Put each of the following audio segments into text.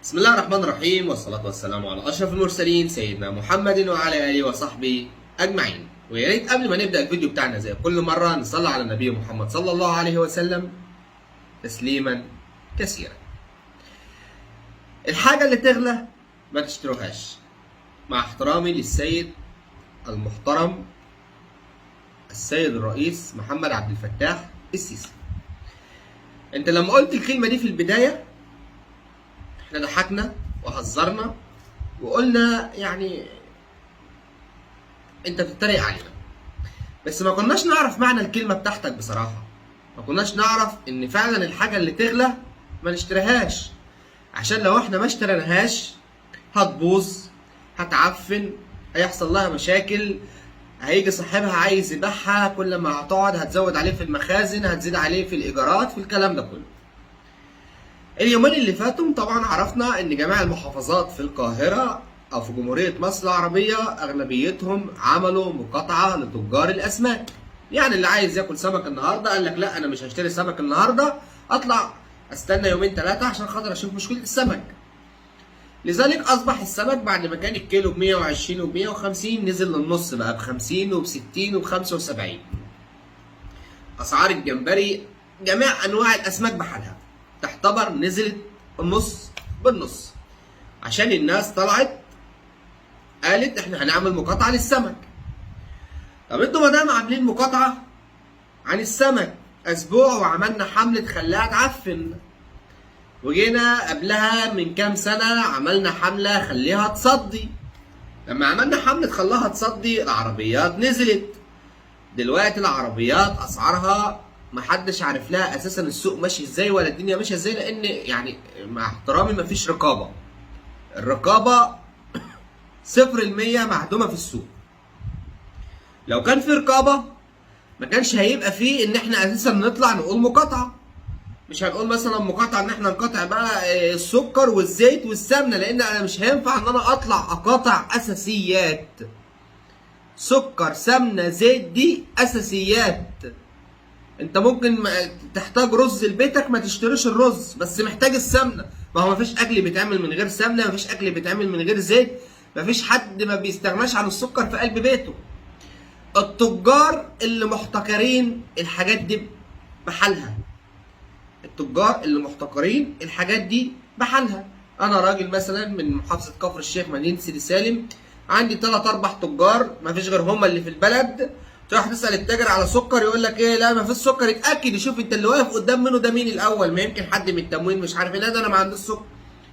بسم الله الرحمن الرحيم، والصلاة والسلام على أشرف المرسلين سيدنا محمد وعلى آله وصحبه أجمعين. ويا ريت قبل ما نبدأ الفيديو بتاعنا زي كل مرة نصلي على النبي محمد صلى الله عليه وسلم تسليما كثيرا. الحاجة اللي تغلى ما تشتروهاش. مع احترامي للسيد المحترم السيد الرئيس محمد عبد الفتاح السيسي، انت لما قلت الكلمة دي في البداية احنا ضحكنا وهزرنا وقلنا يعني انت بتتريق علينا، بس ما كناش نعرف معنى الكلمة بتاعتك بصراحة. ما كناش نعرف ان فعلا الحاجة اللي تغلى ما نشتريهاش، عشان لو احنا ما اشتريناهاش هتبوظ، هتعفن، هيحصل لها مشاكل، هيجي صاحبها عايز يبيعها، كل ما هتقعد هتزود عليه في المخازن، هتزيد عليه في الايجارات، في الكلام ده كله. اليومين اللي فاتوا طبعا عرفنا ان جميع المحافظات في القاهرة او في جمهورية مصر العربية اغلبيتهم عملوا مقاطعة لتجار الاسماك. يعني اللي عايز ياكل سمك النهارده قال لك لا انا مش هشتري سمك النهارده، اطلع استنى يومين ثلاثة عشان خاطر اشوف مشكلة السمك. لذلك اصبح السمك بعد ما كان الكيلو ب 120 وب 150 نزل للنص، بقى ب 50 وب 60 وب 75. اسعار الجمبري، جميع انواع الاسماك بحالها تعتبر نزلت النص بالنص، عشان الناس طلعت قالت احنا هنعمل مقاطعه للسمك. طب انتوا ما دام عاملين مقاطعه عن السمك اسبوع وعملنا حمله خلاها تعفن، وجينا قبلها من كام سنة عملنا حمله خليها تصدي، لما عملنا حمله خلاها تصدي العربيات نزلت. دلوقتي العربيات اسعارها محدش عارف لها اساسا السوق ماشي ازاي ولا الدنيا ماشية ازاي، لان يعني مع احترامي مفيش رقابه. الرقابة 0% معدومة في السوق. لو كان في رقابه ما كانش هيبقى فيه ان احنا اساسا نطلع نقول مقاطعه. مش هنقول مثلا مقاطعه ان احنا نقاطع بقى السكر والزيت والسمنه، لان انا مش هينفع ان انا اطلع اقاطع اساسيات. سكر، سمنه، زيت، دي اساسيات. انت ممكن تحتاج رز لبيتك ما تشتريش الرز، بس محتاج السمنة. ما هو مفيش اكل بيتعمل من غير سمنه، مفيش اكل بيتعمل من غير زيت، مفيش حد ما بيستغناش عن السكر في قلب بيته. التجار اللي محتكرين الحاجات دي بحالها، التجار اللي محتكرين الحاجات دي بحالها. انا راجل مثلا من محافظة كفر الشيخ مدينة سيدي سالم، عندي 3 4 تجار مفيش غير هما اللي في البلد. تروح تسال التاجر على سكر يقول لك ايه؟ لا مفيش سكر. اتاكد، يشوف انت اللي واقف قدام منه ده مين الاول، ما يمكن حد من التموين مش عارف ايه. لا ده انا ما عنديش سكر،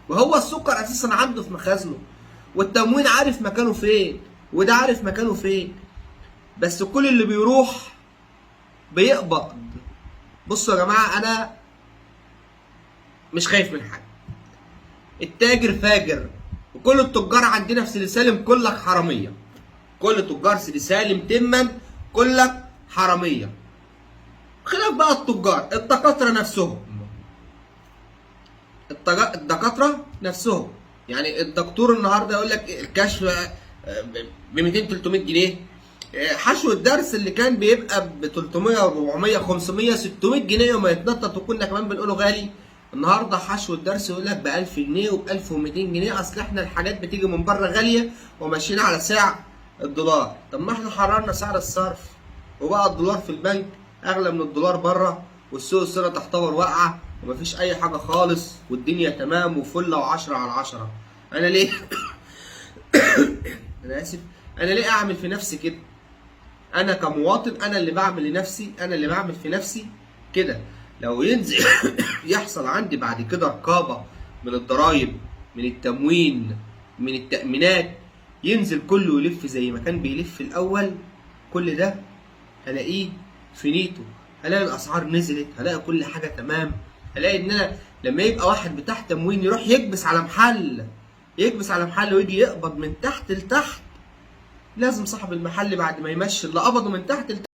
وهو السكر اساسا عنده في مخازنه، والتموين عارف مكانه فين، وده عارف مكانه فين، بس كل اللي بيروح بيقبض. بصوا يا جماعة، انا مش خايف من حاجة. التاجر فاجر، وكل التجار عندنا في سيدي سالم كلك حرامية. كل تجار سيدي سالم تما كلك حرامية. خلاف بقى التجار، الدكاترة نفسهم، الدكاترة نفسهم. يعني الدكتور النهارده يقول لك الكشف ب 200 300 جنيه، حشو الدرس اللي كان بيبقى ب 300 400 500 600 جنيه وما يتنطط، وكنا كمان بنقوله غالي. النهارده حشو الدرس يقول لك ب 1000 جنيه وب 1200 جنيه، اصل احنا الحاجات بتيجي من بره غالية وماشيين على سعر الدولار. طب ما احنا حررنا سعر الصرف، وبقى الدولار في البنك اغلى من الدولار بره، والسوق السوداء تعتبر واقعه ومفيش اي حاجة خالص، والدنيا تمام وفله وعشرة على عشرة. انا ليه انا اسف، انا ليه اعمل في نفسي كده؟ انا كمواطن انا اللي بعمل لنفسي، انا اللي بعمل في نفسي كده. لو ينزل يحصل عندي بعد كده رقابه من الضرايب، من التموين، من التأمينات، ينزل كله يلف زي ما كان بيلف الأول، كل ده هلاقيه في نيته، هلاقي الأسعار نزلت، هلاقي كل حاجة تمام. هلاقي إن أنا لما يبقى واحد بتاع تموين يروح يكبس على محل، يكبس على محل ويجي يقبض من تحت لتحت، لازم صاحب المحل بعد ما يمشي اللي قبضه من تحت لتحت